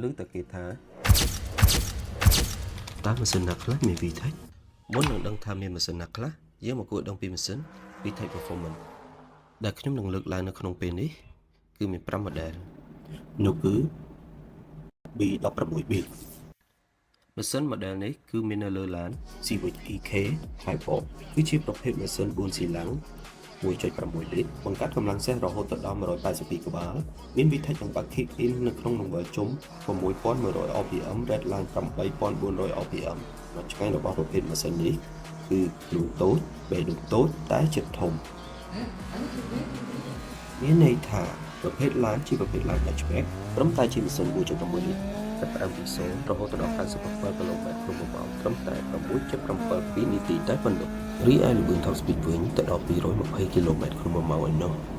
ឮតែគេថាតើម៉ាស៊ីនណាខ្លះមាន VTEC មុននឹងដឹងថាមានម៉ាស៊ីនណាខ្លះយើងមកគួរដឹងពីម៉ាស៊ីន VTEC Performance ដែលខ្ញុំនឹងលើកឡើងនៅក្នុងពេលនេះគឺមាន5 model នោះគឺ B16B ម៉ាស៊ីន model នេះគឺមាននៅលើឡាន Civic EK Type 4គឺជាប្រភេទម៉ាស៊ីន4ស៊ីឡាំង1.6លីត្របង្កាត់កម្លាំងសេះរហូតដល់182ក្បាលមាន VTEC និងបាក់ kick in នៅក្នុងរង្វិលជុំ6100 RPM redline 8400 RPM មកឆ្ងាញ់របស់ប្រភេទម៉ាស៊ីននេះគឺខ្លួនតូចបេះដូងតូចតែចិត្តធំមានន័យថាប្រភេទឡានជាប្រភេទឡាន hatchback ត្រឹមតែជាម៉ាស៊ីន1.6លីត្រចាប់ផ្ដើមពី0រហូតដល់97គីឡូម៉ែត្រក្នុង1ម៉ោងត្រឹមតែ6.72នាទីតែប៉ុណ្ណោះរីឯល្បឿន top speed វិញទៅដល់220គីឡូម៉ែត្រក្នុង1ម៉ោងឯណោះ។